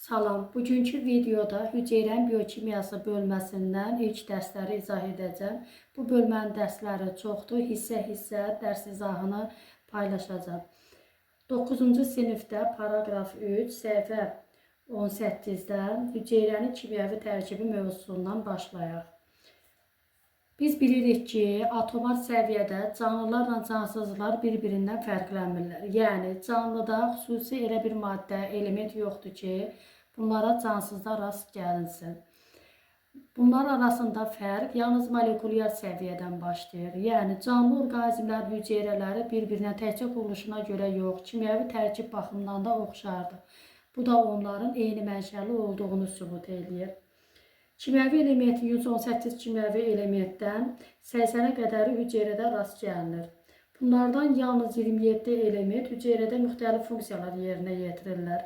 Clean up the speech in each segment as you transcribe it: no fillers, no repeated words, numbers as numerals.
Salam, bugünkü videoda hüceyrənin biokimyası bölməsindən ilk dərsləri izah edəcəm. Bu bölmənin dərsləri çoxdur, hissə-hissə dərs izahını paylaşacağam. 9-cu sinifdə paraqraf 3, səhifə 18-dən hüceyrənin kimyəvi tərkibi mövzusundan başlayaq. Biz bilirik ki, atomar səviyyədə canlılarla cansızlar bir-birindən fərqlənmirlər. Yəni, canlıda xüsusi elə bir maddə, element yoxdur ki, bunlara cansızda rast gəlinsin. Bunlar arasında fərq yalnız molekulyar səviyyədən başlayır. Yəni, canlı orqanizmlərin hüceyrələri bir-birinə təkcə quruluşuna görə yox, kimyəvi tərkib baxımından da oxşardır. Bu da onların eyni mənşəli olduğunu sübut eləyir. Kimyəvi elementi 118 kimyəvi elementdən 80-ə qədəri hüceyrədə rast gəlinir. Bunlardan yalnız 27 element hüceyrədə müxtəlif funksiyalar yerinə yetirirlər.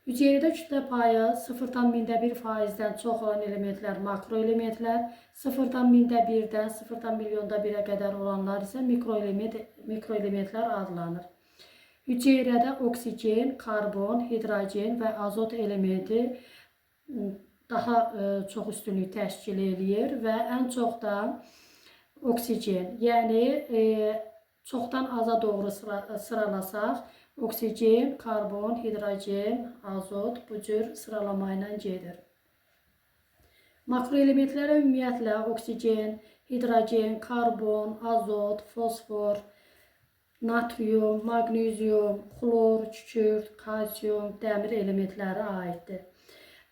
Hüceyrədə kütlə payı 0,1 faizdən çox olan elementlər makroelementlər, 0,1-dən 0,1-ə qədər olanlar isə mikroelementlər adlanır. Hüceyrədə oksigen, karbon, hidrogen və azot elementi daha çox üstünlük təşkil eləyir və ən çox da oksigen. Yəni çoxdan aza doğru sıralasaq, oksigen, karbon, hidrogen, azot bu cür sıralama ilə gedir. Makroelementlərə ümumiyyətlə oksigen, hidrogen, karbon, azot, fosfor, natrium, maqnezium, xlor, kükürt, kalsium, dəmir elementləri aiddir.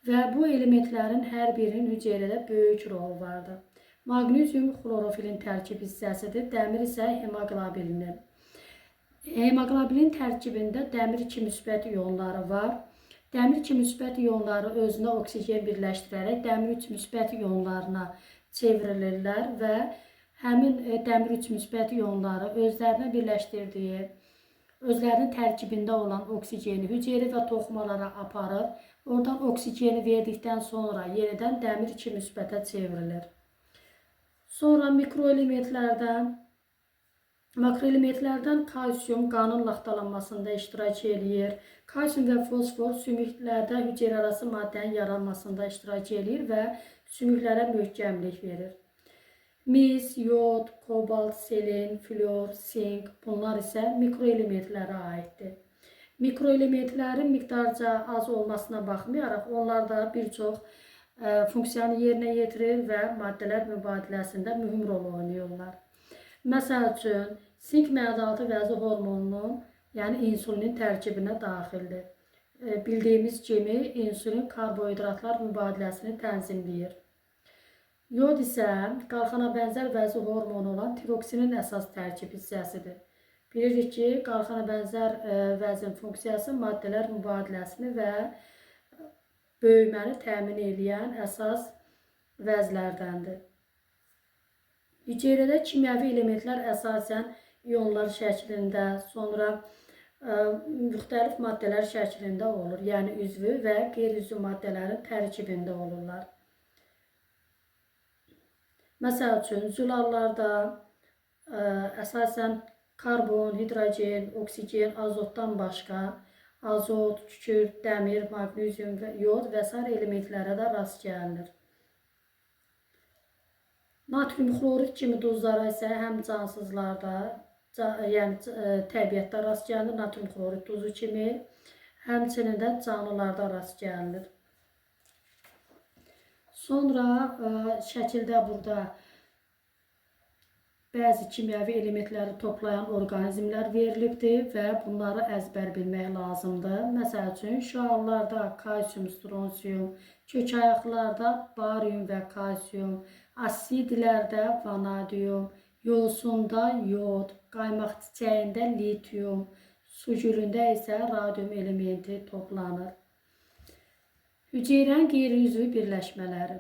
Və bu elementlərin hər birinin hüceyrədə böyük rolu vardır. Maqnezium xlorofilin tərkib hissəsidir, dəmir isə hemoqlobinin. Hemoqlobinin tərkibində dəmir 2 müsbət ionları var. Dəmir 2 müsbət ionları özünə oksigen birləşdirərək dəmir 3 müsbət ionlarına çevrilirlər və həmin dəmir 3 müsbət ionları özlərinə birləşdirdiyi, özlərinin tərkibində olan oksigeni hüceyrə və toxumalara aparır. Oradan oksigeni verdikdən sonra yenidən dəmir 2 müsbətə çevrilir. Sonra makroelementlərdən kalsium qanın laxtalanmasında iştirak eləyir. Kalsium və fosfor sümüklərdə hüceyrəarası maddənin yaranmasında iştirak eləyir və sümüklərə möhkəmlik verir. Mis, yod, kobalt, selen, flor, sink bunlar isə mikroelementlərə aiddir. Mikroelementlərin miqdarca az olmasına baxmayaraq, onlar da bir çox funksiyanı yerinə yetirir və maddələr mübadiləsində mühüm rol oynayırlar. Məsəl üçün, sink mədalıtı vəzi hormonunun, yəni insulinin tərkibinə daxildir. Bildiyimiz kimi, insulin karbohidratlar mübadiləsini tənzimləyir. Yod isə qalxana bənzər vəzi hormonu olan tiroksinin əsas tərkib hissəsidir. Bilirik ki, qalxana bənzər vəzin funksiyası maddələr mübadiləsini və böyüməni təmin eləyən əsas vəzlərdəndir. Hüceyrədə kimyəvi elementlər əsasən ionlar şəklində, sonra müxtəlif maddələr şəklində olur. Yəni üzvü və qeyri-üzvü maddələrin tərkibində olurlar. Məsəl üçün, zülallarda əsasən karbon, hidrogen, oksigen, azotdan başqa azot, kükürt, dəmir, maqnezium və yod və sair elementlərə də rast gəlinir. Natrium xlorid kimi duzlara isə həm cansızlarda, yəni təbiətdə rast gəlinir, natrium xlorid duzu kimi, həmçinin də canlılarda rast gəlinir. Sonra şəkildə burada bəzi kimyəvi elementləri toplayan orqanizmlər verilibdir və bunları əzbər bilmək lazımdır. Məsəl üçün, şüalarda kalsium, stronsium, kökayaqlarda barium və kalsium, asidlərdə vanadium, yosunda yod, qaymaq çiçəyində litium, su gülündə isə radium elementi toplanır. Hüceyrənin qeyri-üzvü birləşmələri.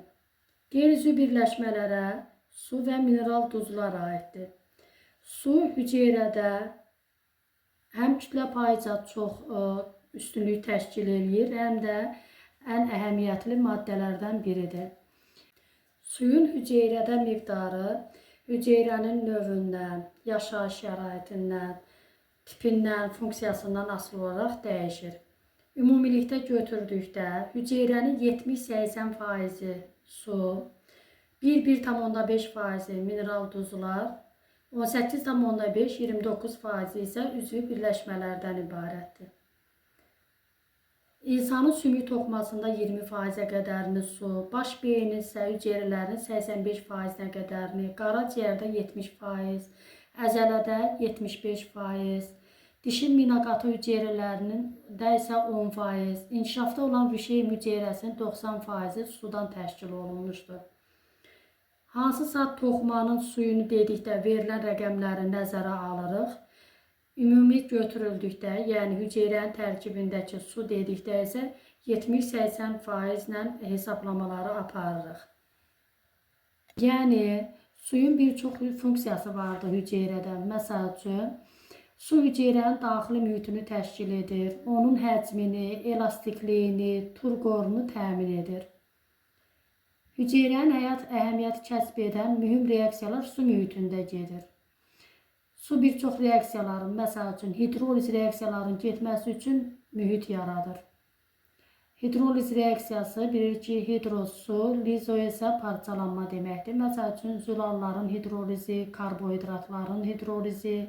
Qeyri-üzvü birləşmələrə su və mineral duzlar aiddir. Su hüceyrədə həm kütlə payıca çox üstünlük təşkil eləyir, həm də ən əhəmiyyətli maddələrdən biridir. Suyun hüceyrədə miqdarı hüceyrənin növündən, yaşayış şəraitindən, tipindən, funksiyasından asılı olaraq dəyişir. Ümumilikdə götürdükdə hüceyrənin 70-80% su, 1-1,5% mineral duzlar, 18,5-29% isə üzvü birləşmələrdən ibarətdir. İnsanın sümük toxumasında 20%-ə qədərini su, baş beynin isə hüceyrələrinin 85%-nə qədərini, qaraciyərdə 70%, əzələdə 75%, dişin minaqatı hüceyrələrinin də isə 10%, inkişafda olan vüşeym hüceyrəsinin 90% sudan təşkil olunmuşdur. Hansısa toxumanın suyunu dedikdə verilən rəqəmləri nəzərə alırıq. Ümumi götürüldükdə, yəni hüceyrənin tərkibindəki su dedikdə isə 70-80% ilə hesablamaları aparırıq. Yəni suyun bir çox funksiyası vardır hüceyrədə. Məsəl üçün, su hüceyrənin daxili mühitini təşkil edir, onun həcmini, elastikliyini, turqorunu təmin edir. Hüceyrənin həyat əhəmiyyəti kəsb edən mühüm reaksiyalar su mühitində gedir. Su bir çox reaksiyaların, məsəl üçün hidroliz reaksiyalarının getməsi üçün mühit yaradır. Hidroliz reaksiyası bilir ki, hidro su, lizo isə parçalanma deməkdir. Məsəl üçün zülalların hidrolizi, karbohidratların hidrolizi,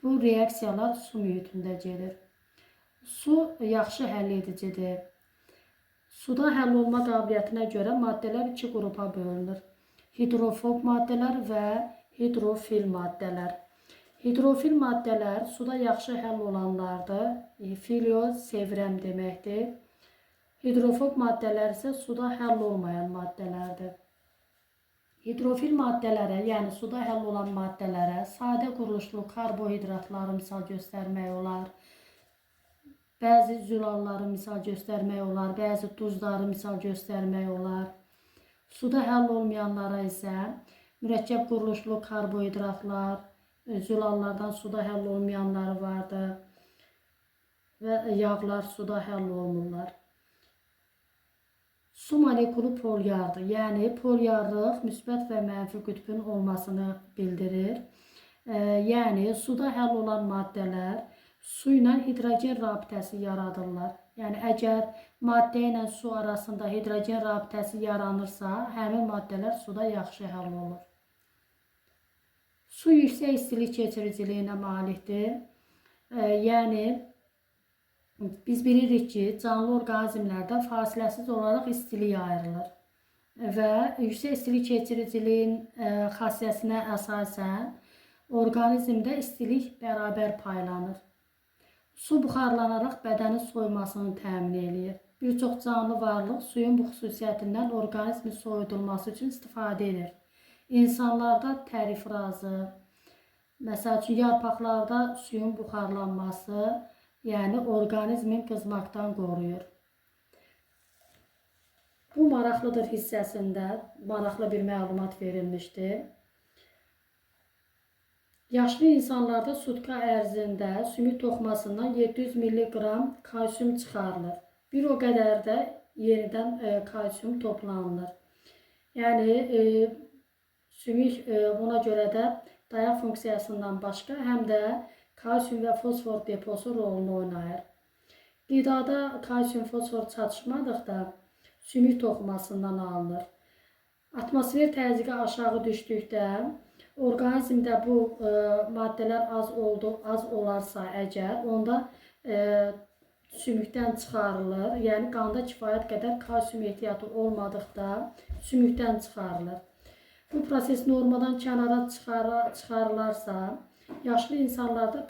bu reaksiyalar su mühitində gedir. Su yaxşı həll edicidir. Suda həll olma qabiliyyətinə görə maddələr iki qrupa bölünür. Hidrofob maddələr və hidrofil maddələr. Hidrofil maddələr suda yaxşı həll olanlardır. Filio sevirəm deməkdir. Hidrofob maddələr isə suda həll olmayan maddələrdir. Hidrofil maddələrə, yəni suda həll olan maddələrə sadə quruluşlu karbohidratları misal göstərmək olar. Bəzi zülalları misal göstərmək olar, bəzi duzları misal göstərmək olar. Suda həll olmayanlara isə mürəkkəb quruluşlu karbohidratlar, zülallardan suda həll olmayanları vardır və yağlar suda həll olmurlar. Su molekulu polyardır. Yəni polyarlıq müsbət və mənfi qütbün olmasını bildirir. Yəni suda həll olan maddələr su ilə hidrogen rabitəsi yaradırlar. Yəni əgər maddə ilə su arasında hidrogen rabitəsi yaranırsa, həmin maddələr suda yaxşı həll olur. Su yüksək istilik keçiriciliyinə malikdir. Yəni biz bilirik ki, canlı orqanizmlərdə fasiləsiz olaraq istilik ayrılır və yüksək istilik keçiriciliyin xassəsinə əsasən orqanizmdə istilik bərabər paylanır. Su buxarlanaraq bədənin soyumasını təmin eləyir. Bir çox canlı varlıq suyun bu xüsusiyyətindən orqanizmin soyudulması üçün istifadə edir. İnsanlarda tər ifrazı, məsəl üçün yarpaqlarda suyun buxarlanması, yəni orqanizmin qızmaqdan qoruyur. Bu maraqlıdır hissəsində maraqlı bir məlumat verilmişdi. Yaşlı insanlarda sutka ərzində sümük toxumasından 700 mq kalsium çıxarılır. Bir o qədər də yenidən kalsium toplanılır. Yəni sümük buna görə də dayaq funksiyasından başqa həm də kalsium və fosfor deposu rolunu oynayır. Qidada kalsium fosfor çatışmadıqda sümük toxumasından alınır. Atmosfer təzyiqi aşağı düşdükdə orqanizmdə bu maddələr az olarsa əgər, onda sümükdən çıxarılır. Yəni qanda kifayət qədər kalsium ehtiyatı olmadıqda sümükdən çıxarılır. Bu proses normadan kənara çıxarılarsa, yaşlı insanlarda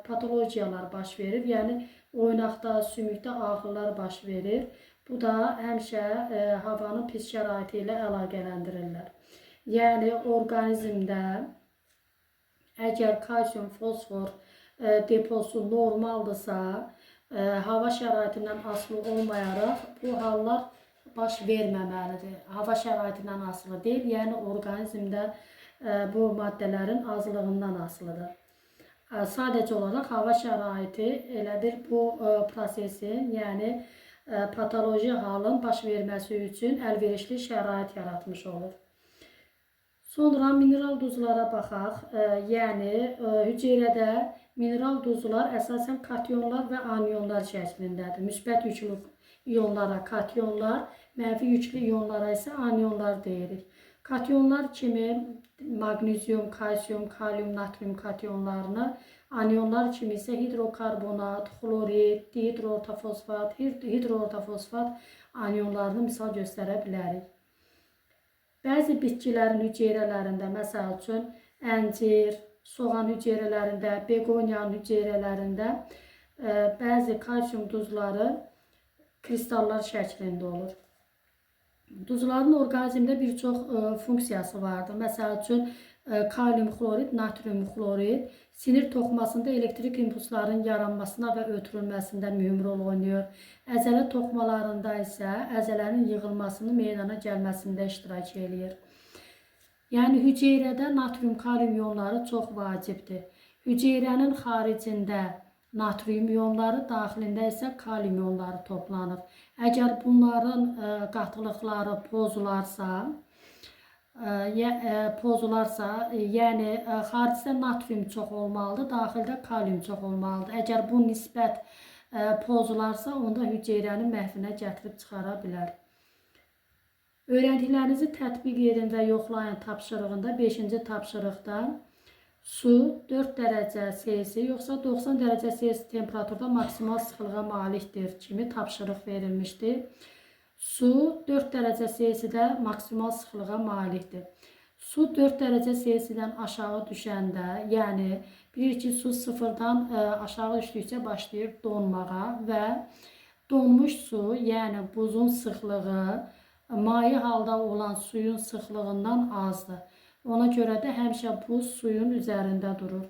patologiyalar baş verir. Yəni oynaqda, sümükdə ağrılar baş verir. Bu da həmişə havanın pis şəraiti ilə əlaqələndirirlər. Yəni orqanizmdə əgər kalsium, fosfor deposu normaldırsa, hava şəraitindən asılı olmayaraq bu hallar baş verməməlidir. Hava şəraitindən asılı deyil, yəni orqanizmdə bu maddələrin azlığından asılıdır. Sadəcə olaraq hava şəraiti elə bir bu prosesin, yəni patoloji halın baş verməsi üçün əlverişli şərait yaratmış olur. Sonra mineral duzlara baxaq. Yəni hüceyrədə mineral duzlar əsasən kationlar və anionlar şəklindədir. Müsbət yüklü ionlara kationlar, mənfi yüklü ionlara isə anionlar deyirik. Kationlar kimi maqnezium, kalsium, kalium, natrium kationlarını, anionlar kimi isə hidrokarbonat, xlorid, dihidroortofosfat, hidroortofosfat anionlarını misal göstərə bilərik. Bəzi bitkilərin hüceyrələrində, məsəl üçün əncir, soğan hüceyrələrində, beqoniyanın hüceyrələrində bəzi kalsium duzları kristallar şəklində olur. Duzların orqanizmdə bir çox funksiyası vardır. Məsəl üçün kalium xlorid, natrium xlorid sinir toxumasında elektrik impulsların yaranmasına və ötürülməsində mühüm rol oynayır. Əzələ toxumalarında isə əzələnin yığılmasının meydana gəlməsində iştirak eləyir. Yəni hüceyrədə natrium kalium ionları çox vacibdir. Hüceyrənin xaricində natrium ionları, daxilində isə kalium ionları toplanır. Əgər bunların qatılıqları pozularsa, yəni xaricdə natrium çox olmalıdır, daxildə kalium çox olmalıdır. Əgər bu nisbət pozularsa, onda hüceyrənin məhvinə gətirib çıxara bilər. Öyrəndiklərinizi tətbiq edin və yoxlayın tapşırığında 5-ci tapşırıqda su 4 dərəcə Selsi yoxsa 90 dərəcə Selsi temperaturda maksimal sıxlığa malikdir kimi tapşırıq verilmişdi. Su 4 dərəcə Selsidə maksimal sıxlığa malikdir. Su 4 dərəcə Selsidən aşağı düşəndə, yəni bilirik ki, su sıfırdan aşağı düşdükcə başlayır donmağa və donmuş su, yəni buzun sıxlığı maye halda olan suyun sıxlığından azdır. Ona görə də həmişə buz suyun üzərində durur.